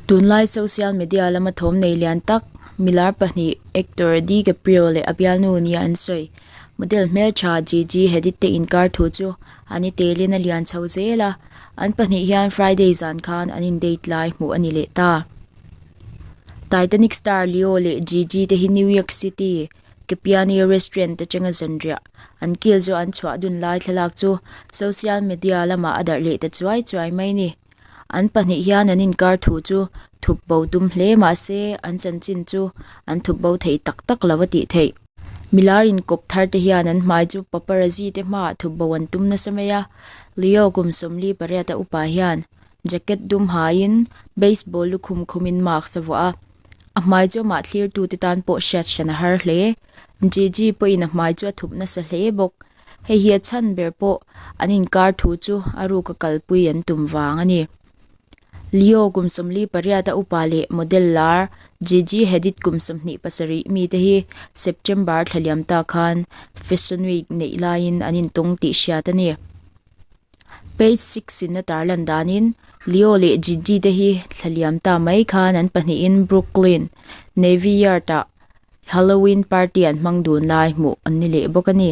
Tunlai social media lama thawm nei lian tak, milar pahnih actor DiCaprio leh a bialnu nia an sawi. Model hmeltha Gigi Hadid te inkar thu chu an i telin a lian chho zel a, an pahnih hian Friday zan khan an in date lai hmuh a ni leh ta. Titanic star Leo leh Gigi te hi New York City Kipiani restaurant atanga zanriah an kil zawh an chhuah dun lai thlalak chu social media lamah a darh leh ta chuai chuai mai a ni. An pahnih hian an inkar thu chu thup bo tum hle mah se an chanchin chu an thup bo thei tak tak lo a tih theih. Milar inkawp thar te hian an hmai chu paparazzi te hmaah thup bo an tum nasa mai a, Leo kum 48 a upa hian jacket dum haiin baseball lukhum khumin mask a vuah a, a hmai chu amah thlirtute tan pawh hriat hran a har hle. Gigi pawhin a hmai chu a thup nasa hle bawk. Hei hi a chhan ber pawh an inkar thu chu a ruka kalpui an tum vang a ni. Leo kum 48 a upa leh model lar Gigi Hadid kum 27 mite hi September thla liam ta khan Fashion Week neih laiin an intawng tih hriat a ni. Page Six in a tarlan danin Leo leh Gigi te hi thla liam ta mai khan an pahnihin Brooklyn Navy Yard ah Halloween party an hmang dun lai hmuh an ni leh bawk a ni.